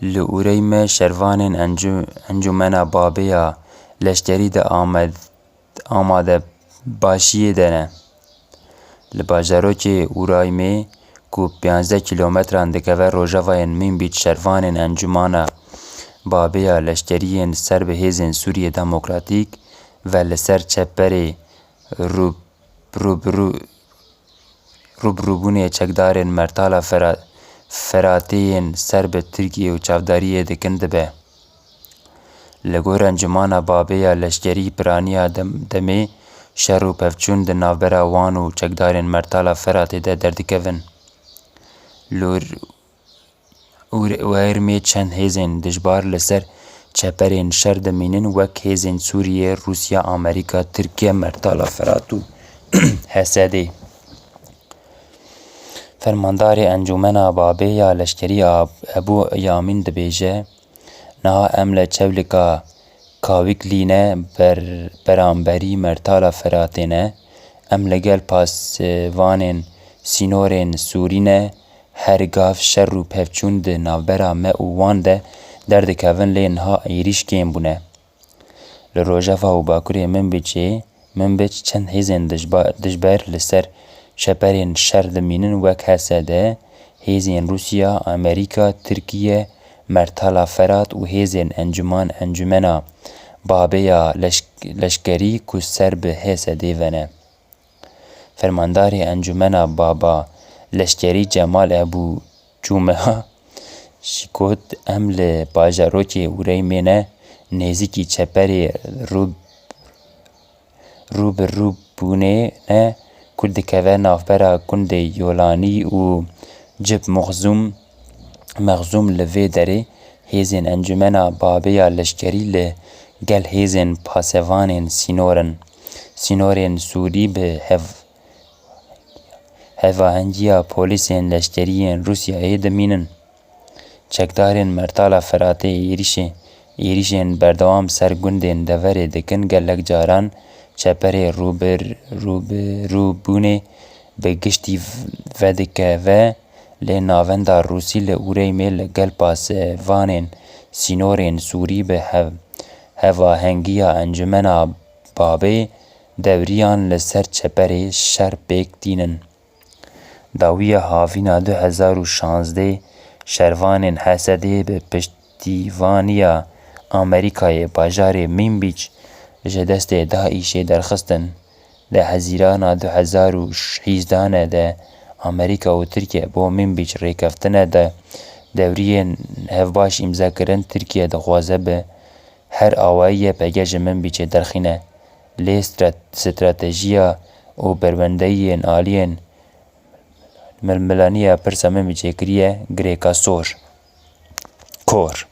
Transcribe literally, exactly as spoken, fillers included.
Li Ûreymê şervanên encû-, Encûmena Babê ya Leşkerî di amed-, amadebaşiyê de ne. Li bajarokê Ûreymê ku pênzdeh kîlometran dikeve rojavayên Minbîc, şervanên Encûmena Babê ya Leşkerî yên ser bi hêzên Sûriyê Demokratîk ve li ser çeperê rû-, rûbirû-, rûbirûbûnê çekdarên Mertala Fera-, Feratê yên ser bi Tirkiyê û çavdariyê dikin dibe. Li gor Encûmana Babê ya Leşkerî piraniya dem-, demê şer û pevçûn di navbera wan û çekdarên Mertala Feratê de derdikevin. Li Ûr-, Ûr-, Ûreymê çend hêzên dijbar li ser çeperên şer dimînin, wek hêzên Sûriyê, Rûsya, Amerîka, Tirkiye, Mertala Ferat û H S D. Fermandarê Encûmena Babê ya Leşkerî Ab-, Ebû Yamîn dibêje, Niha em li çewlika Kawîklî ne, ber-, beramberî Mertala Feratê ne. Em li gel pasvanên sînorên Sûrî ne. Her gav şer û pevçûn di navbera me û wan de derdikevin, lê niha êrîş kêm bûne. Li Rojava û Bakurê Minbicê, Minbic çend hêzên dijba-, dijber li ser çeperên şer dimînin, wek H S D, hêzên Rûsya, Amerîka, Tirkiye, Mertala Ferat û hêzên Encûman, Encûmena Babê ya Leş-, Leşkerî ku ser bi H S D ve ne. Fermandarê Encûmena Baba Leşkerî Cemal Ebû Cûmeha jî got, Em li bajarokê Ûreymê ne, nêzîkî çeperê rû-, rûbirûbûnê ne ku dikeve navbera gundê Yolanî û Cib Muxzûm, Mexzûm. Li vê derê hêzên Encûmena Babê ya Leşkerî li gel hêzên pasevanên sînor in. Sînorên Sûrî bi hev-, hevahengiya polîsên leşkerî yên Rûsyayê dimînin. Çekdarên Mertala Feratê êrîşê-, êrîşên berdewam ser gundên deverê dikin, gelek caran çeperê rûbir-, rûbirûbûnê bi giştî v-, vedikeve, lê navenda Rûsî li Ûreymê li gel pasevanên sînorên Sûrî bi hev-, hevahengiya Encûmena Babê dewriyan li ser çeperê şer pêk tînin. Dawiya havîna du hezar û şazdeh, şervanên H S D bi piştîvaniya Amerîkayê bajarê Minbîc ji destê DAIŞê derxistin. Di Hezîrana du hezar û hîzdeh de Amerîka û Tirkiye bo Minbîc rêkeftine de dewriyên hevbaş îmze kirin. Tirkiye dixwaze bi her awayî Y P G ji Minbîcê derxîne. Lê strat-, stratejiya û berwendeyiyên aliyên milmilaniya pirsa Minbîcê kiriye girêka sor. Kor.